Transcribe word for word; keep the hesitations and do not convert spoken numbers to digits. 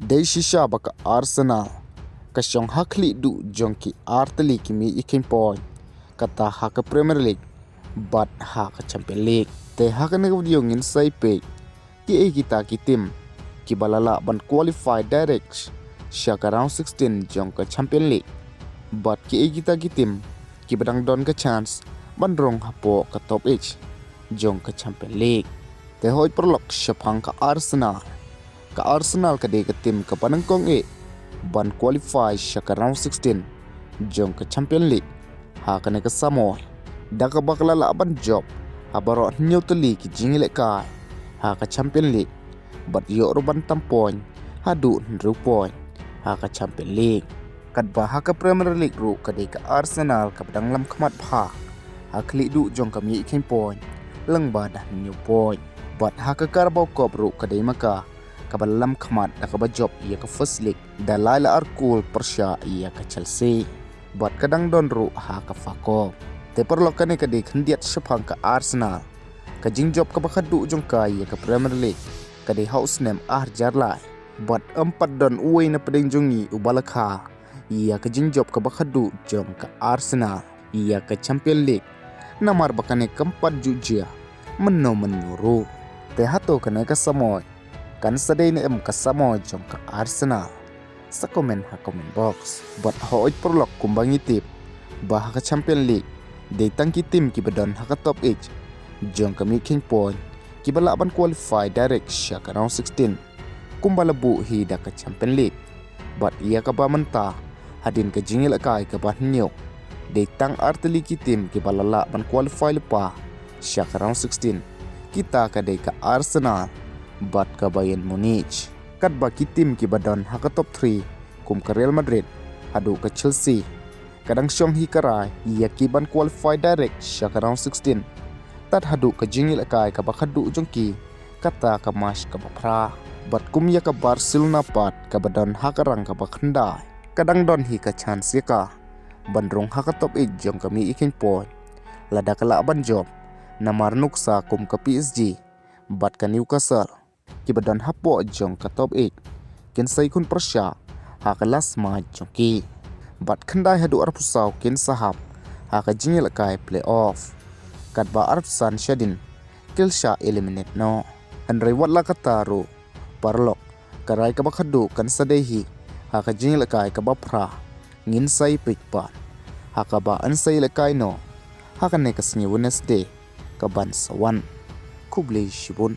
Dei shisha ba ka Arsenal ka shong ha khlieh duh jong ki artylli ki miej ïakheiñ point, kata ha ka Premier League bad ha ka Champions League. Te ha kane ka video ngin sa ïa peit kiei kita ki team kiba la lah ban qualify direct sha ka round sixteen jong ka Champions League, bad kiei kita ki team kiba dang don ka chance ban rung hapoh ka top eight jong ka Champions League. Te hooid paralok, shaphang ka Arsenal, ka Arsenal ka dei ka team kaba nyngkong eh ban qualify sha ka round sixteen jong ka Champions League ha kane ka samoi, da kaba ka la lah ban jop ha baroh hynñiew tylli ki jingïalehkai ha ka Champions League, bad ïoh ruh ban tam point haduh hynriew point ha ka Champions League. Katba ha ka Premier League ruh ka dei ka Arsenal kaba dang lam khmat bha ha khlieh duh jong ka miej ïakheiñ point lyngba da hynñiew point. Bad ha ka Carabao Cup ruh ka dei ma ka kaba lam khmat da kaba jop ïa ka first leg da lai la ar kol pyrshah ïa ka Chelsea, bad ka dang don ruh ha ka F A Cup. Te paralok, kane ka dei khyndiat shaphang ka Arsenal. Ka jingjop kaba khatduh jong ka ïa ka Premier League ka dei ha u snem ar hajar lai, bad ym pat don uwei na pdeng jong ngi uba la kha ïa ka jingjop kaba khatduh jong ka Arsenal ïa ka Champions League. Namar ba kane kam pat ju jia mynno mynno ruh. Te hato kane ka samoi kan sa dei ne em ka samoi jong ka Arsenal? Sa comment ha comment box. Bad hooid paralok, kumba ngi tip ba ha ka Champions League dei tang ki team kiba don ha ka top eight jong ka miej ïakheiñ point kiba lah ban qualify direct sha ka round sixteen, kumba la buh hi da ka Champions League. Bad ïa kaba mynta, hadien ka jingïalehkai kaba hynñiew, dei tang artylli ki team kiba la lah ban qualify lypa sha ka round sixteen. Kita ka dei ka Arsenal bad ka Bayern Munich. Katba ki team kiba don ha ka top three, kum ka Real Madrid haduh ka Chelsea, ka dang shong hi ka rai ïa ki ban qualify direct sha ka round sixteen tad haduh ka jingïalehkai kaba khatduh jong ki, kata ka match kaba phra. Bad kum ïa ka Barcelona pat kaba don ha ka rang kaba khyndai, ka dang don hi ka chance ïa ka ban rung ha ka top eight jong ka miej ïakheiñ point, lada ka lah ban jop. Namar nuksa kum ka P S G bad ka Newcastle, kiba don hapoh jong ka top eight, kin sa ïakhun pyrshah ha ka last match jong ki. Bad khyndai haduh arphew saw kin sa hap ha ka jingïalehkai playoff, katba arphew san shadien ki la shah eliminate noh. Hynrei wat la katta ruh paralok, ka rai kaba khatduh kan sa dei hi ha ka jingïalehkai kaba phra. Ngin sa ïa peit pat ha kaba yn sa ïalehkai noh ha kane ka sngi Wednesday kaban sa wan. Khublei shibun.